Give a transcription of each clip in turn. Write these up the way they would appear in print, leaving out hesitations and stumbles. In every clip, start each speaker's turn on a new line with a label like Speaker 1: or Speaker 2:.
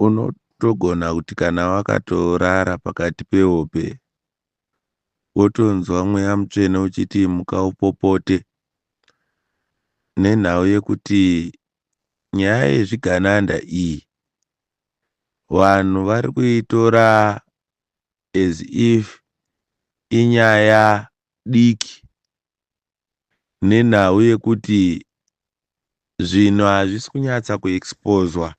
Speaker 1: Unotogona kuti kana wakatorara pakati pehope wotonzwa mweya mutsvene uchiti muka upopote nenhau yekuti nyaya yezvigananda iyi vanhu vari kuitora as if inyaya diki nenhau yekuti zvinhu hazvisi kunyatsa kuexposwa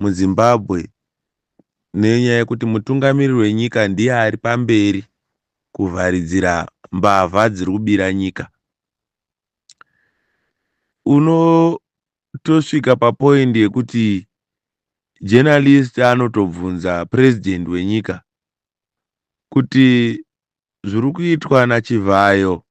Speaker 1: muZimbabwe nenyaya yekuti mutungamiriri wenyika ndiye ari pamberi kuvharidzira mbavha dziri kubira nyika. Unotosvika papoindi yekuti journalist anotobvunza president wenyika kuti zviri kuitwa naChivhayo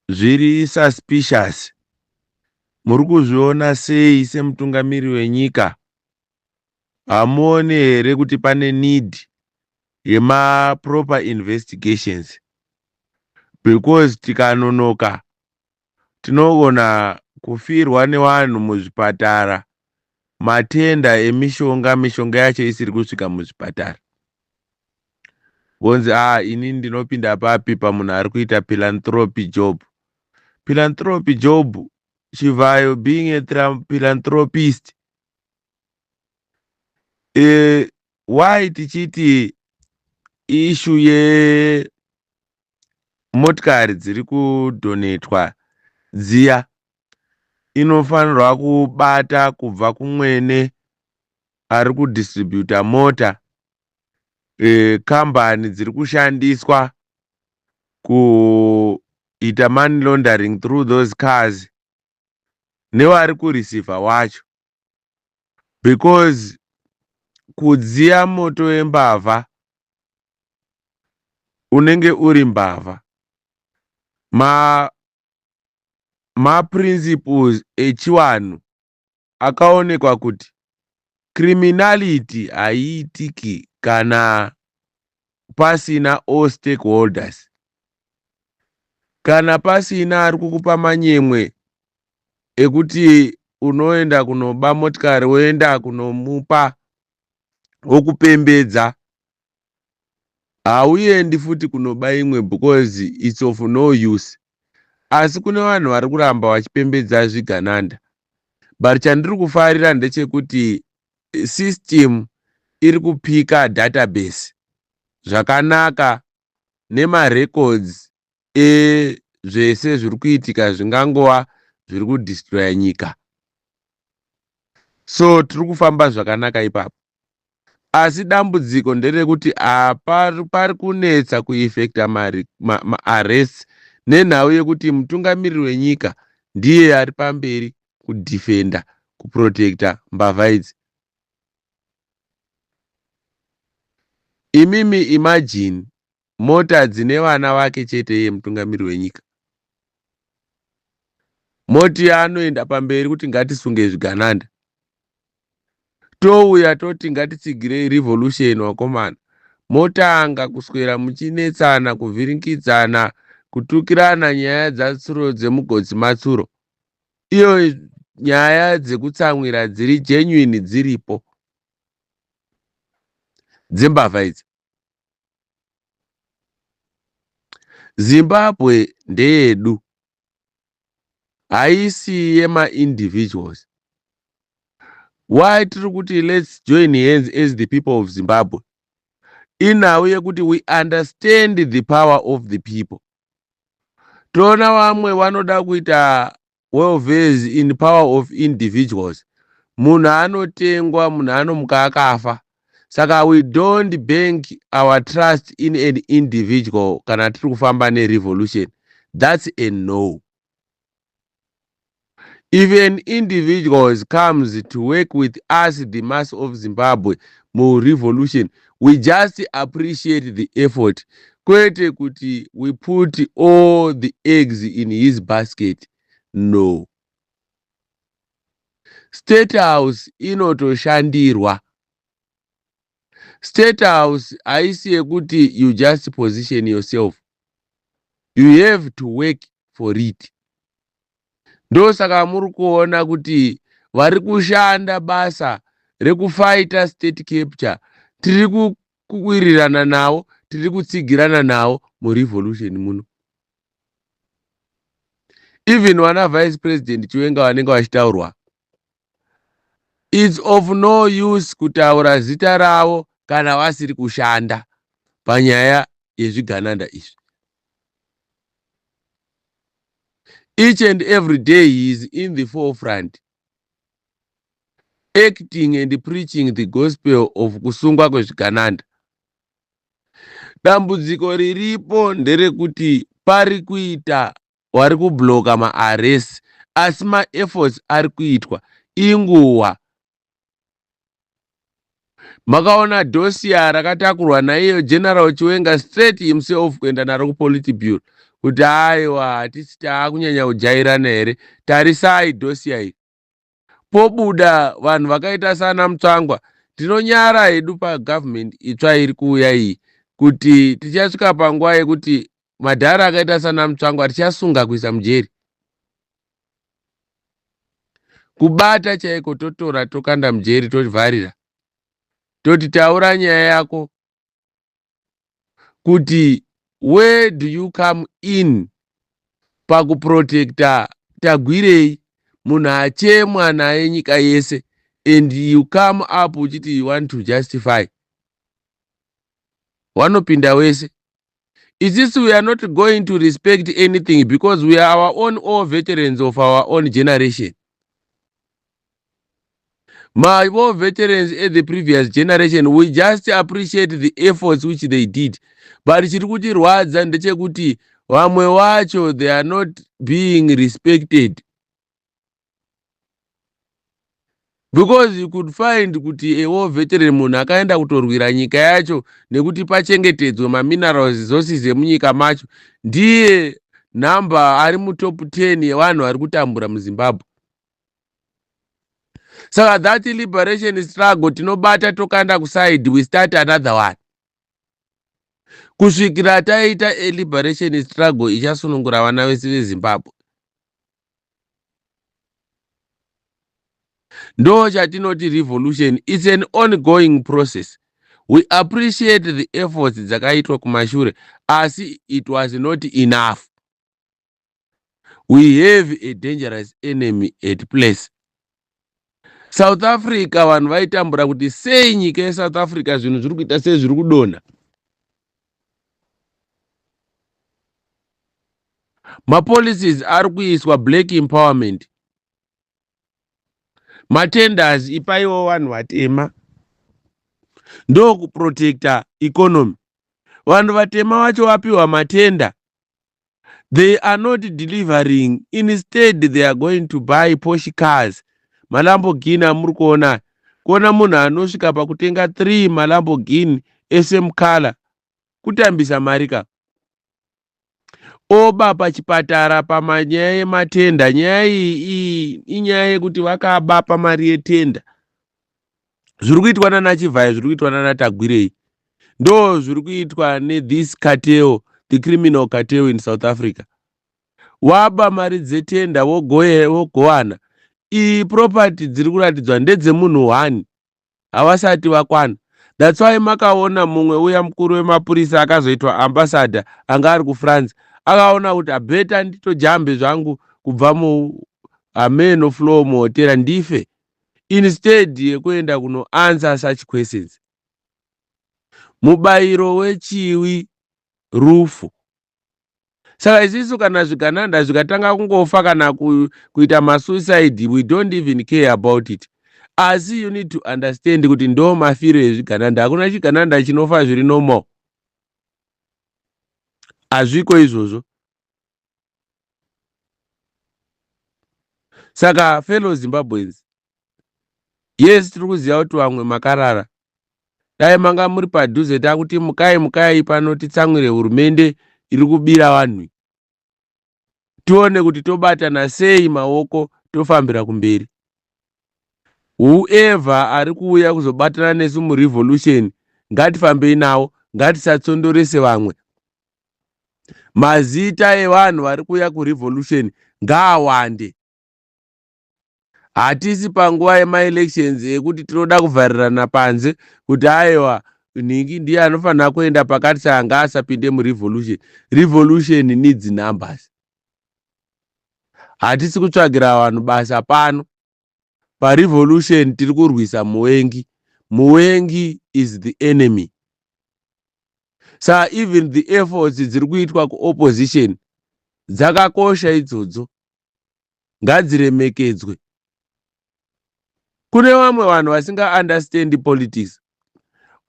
Speaker 1: zviri suspicious, muri kuzviona sei semutungamiri wenyika? Hamuoni here kuti pane need yemaproper investigations? Because tikanonoka tinogona kufirwa nevanhu muzvipatara, matenda emishonga, mishonga yacho isiri kusvika muzvipatara. Vonzi a ini ndinopinda papi pamunhu ari kuita philanthropy job? Philanthropy job, Chivhayo being a philanthropist, why tichiti issue yemotikari dziri kudhonetwa dziya inofanirwa kubata kubva kumwene ari kudistributa mota, kambani dziri kushandiswa kuita money laundering through those cars, nevari kureceiva wacho? Because kudziya moto wembavha, unenge uri mbavha. Maprinciples echivanhu akaonekwa kuti criminality haiitiki kana pasina all stakeholders, kana pasina ari kukupa manyemwe ekuti unoenda kunoba motikari, woenda kunomupa wokupembedza, hauendi futi kunoba imwe because it's of no use. Asi kune vanhu vari kuramba vachipembedza zvigananda. But chandiri kufarira ndechekuti system iri kupika database zvakanaka nemarecords ezvese zviri kuitika zvingangova zviri kudestroya nyika. So tiri kufamba zvakanaka ipapo, asi dambudziko nderekuti pari kunetsa kueffecta maarrest nenhau yekuti mutungamiriri wenyika ndiye ari pamberi kudefenda, kuprotecta mbavha idzi. Imimi imagine mota dzine vana vake chete iye mutungamiriri wenyika, moti anoenda pamberi kuti ngatisunge zvigananda, touya toti ngatitsigirei revolution wakomana, motanga kuswera muchinetsana, kuvhiringidzana, kutukirana nyaya dzatsuro dzemugodzi matsuro. Iyo nyaya dzekutsamwira dziri genuine dziripo dzembavha idzi. Zimbabwe ndeyedu, haisi yemaindividuals. Why tiri kuti let's join hands as the people of Zimbabwe? Inhau yekuti we understand the power of the people. Toona vamwe vanoda kuita welfare in power of individuals. Munhu anotengwa, munhu anomuka akafa. Saka we don't bank our trust in an individual kana tiri kufamba nerevolution. That's a no. If an individual comes to work with us, the mass of Zimbabwe, murevolution, we just appreciate the effort, kwete kuti we put all the eggs in his basket. No. State House inotoshandirwa. State House haisi yekuti you just position yourself, you have to work for it. Ndosaka muri kuona kuti vari kushanda basa. rekufaita state capture tiri kuwirirana nawo, tiri kutsigirana nawo murevolution muno. Even vana Vice President Chiwenga vanenge vachitaurwa, it's of no use kutaura zita ravo kana vasiri kushanda panyaya yezvigananda izvi. Each and every day he is in the forefront acting and preaching the gospel of kusungwa kwezvigananda. Dambudziko riripo nderekuti pari kuita vari kubloka maarrest, asi maefforts ari kuitwa inguva. Makaona dossier rakatakurwa naiyo General Chiwenga straight himself kuenda naro kupolitiburo kuti aiwa, hatisi taakunyanya kujairana here, tarisai dossier iri. Pobuda vanhu vakaita sana Mutsvangwa. Tinonyara hedu pagavhumendi itsva iri kuuya iyi kuti tichasvika panguva yekuti madhara akaita sana Mutsvangwa tichasunga kuisa mujeri, kubata chaiko totora tokanda mujeri, tovharira, toti taura nyaya yako kuti where do you come in pakuprotecta Tagwirei, munhu achemwa naye nyika yese, and you come up uchiti you want to justify. Wanopinda wese. Isisi we are not going to respect anything because we are our own all veterans of our own generation. My war veterans at the previous generation, we just appreciate the efforts which they did, but chiri kutirwadza ndechekuti vamwe vacho they are not being respected, because you could find kuti a war veteran, munhu akaenda kutorwira nyika yacho nekuti pachengetedzwe mamineral resources emunyika macho, ndiye nhamba ari mutop 10 yevanhu vari kutambura muZimbabwe. Saka that liberation struggle tinobata tokanda kuside, we start another one kusvikira taita a liberation struggle ichasunungura vana vese veZimbabwe. Ndo chatinoti revolution, it's an ongoing process. We appreciate the efforts dzakaitwa kumashure, asi it was not enough. We have a dangerous enemy at place. South Africa, vanhu vaitambura kuti sei nyika yeSouth Africa zvinhu zviri kuita sei, zviri kudonha. Mapolicies ari kuiswa, black empowerment, matenders ipaiwo vanhu vatema, ndokuprotecta economy. Vanhu vatema vacho vapiwa matenda, they are not delivering, instead they are going to buy posh cars, maLamborghini amuri kuona. Kuona munhu anosvika pakutenga 3 maLamborghini esame color, kutambisa mari ka. Oba pachipatara pamanyaya yematenda. Nyaya iyi inyaya yekuti vakaba pamari yetenda. Zviri kuitwa nanaChivhayo, zviri kuitwa nanaTagwirei, ndo zviri kuitwa nethis cartel, the criminal cartel in South Africa. Waba mari dzetenda, wogowana. Iyi property dziri kuratidzwa ndedzemunhu one, havasati vakwana. That's why makaona mumwe uya mukuru wemapurisa akazoitwa ambassador anga ari kuFrance, akaona kuti abeta nditojambe zvangu kubva muhameno floor muhotera ndife, instead yekuenda kuno answer such questions. Mubayiro wechiwi rufu. Saka isisu kana zvigananda zvikatanga kungofa kana kuita masuicide, we don't even care about it. Asi you need to understand kuti ndo mafiro ezvigananda. Hakuna chigananda chinofa zviri normal, hazviko izvozvo. Saka fellow Zimbabweans, yes, tiri kuziva kuti vamwe makarara, dai manga muri padhuze takuti mukai, mukai pano titsamwire hurumende iri kubira vanhu, tione kuti tobatana sei maoko tofambira kumberi. Whoever ari kuuya kuzobatana nesu murevolution, ngatifambei nawo, ngatisatsondorese vamwe. Mazita evanhu vari kuuya kurevolution ngaawande. Hatisi panguva yemaelections yekuti tinoda kuvharirana panze kuti aiwa, nhingi ndiye anofanira kuenda pakati, saka ngaasapinde murevolution. Revolution needs numbers. Hatisi kutsvagira vanhu basa pano parevolution. Tiri kurwisa muvengi. Muvengi is the enemy. Saka even the efforts dziri kuitwa kuopposition dzakakosha idzodzo, ngadziremekedzwe. Kune vamwe vanhu vasingaunderstand politics.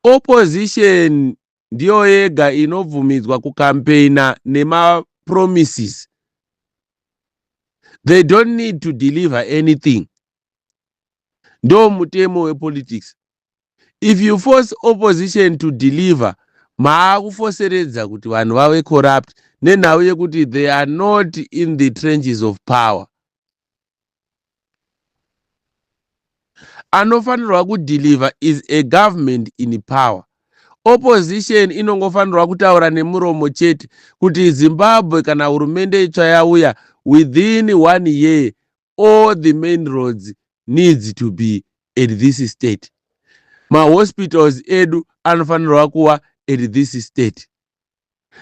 Speaker 1: Opposition ndiyo yega inobvumidzwa kukampeina nemapromises. They don't need to deliver anything. Ndo mutemo wepolitics. If you force opposition to deliver, maakufoseredza kuti vanhu vave corrupt, nenhau yekuti they are not in the trenches of power. Anofanirwa kudeliver is a government in power. Opposition inongofanirwa kutaura nemuromo chete kuti Zimbabwe, kana hurumende itsva yauya, within one year all the main roads needs to be at this state, mahospitals edu anofanirwa kuva at this state,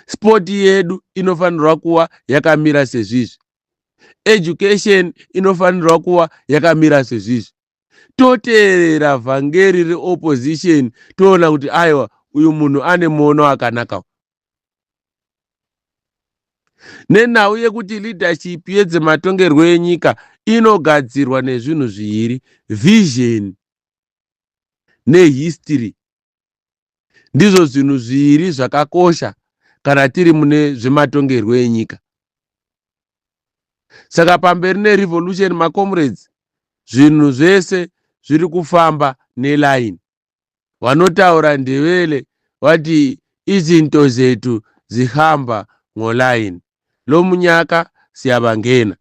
Speaker 1: sport yedu inofanirwa kuva yakamira sezvizvi, education inofanirwa kuva yakamira sezvizvi. Toteerera vhangeri reopposition, toona kuti aiwa, uyu munhu ane muono akanaka. Nenhau yekuti leadership yedzematongerwo enyika inogadzirwa nezvinhu zviviri, vision nehistory, ndizvo zvinhu zviviri zvakakosha kana tiri mune zvematongerwo enyika. Saka pamberi nerevolution, macomrades. Zvinhu zvese zviri kufamba neline. Vanotaura Ndebele vati izinto zethu zihamba ngolayini. Lo munyaka siyabangena.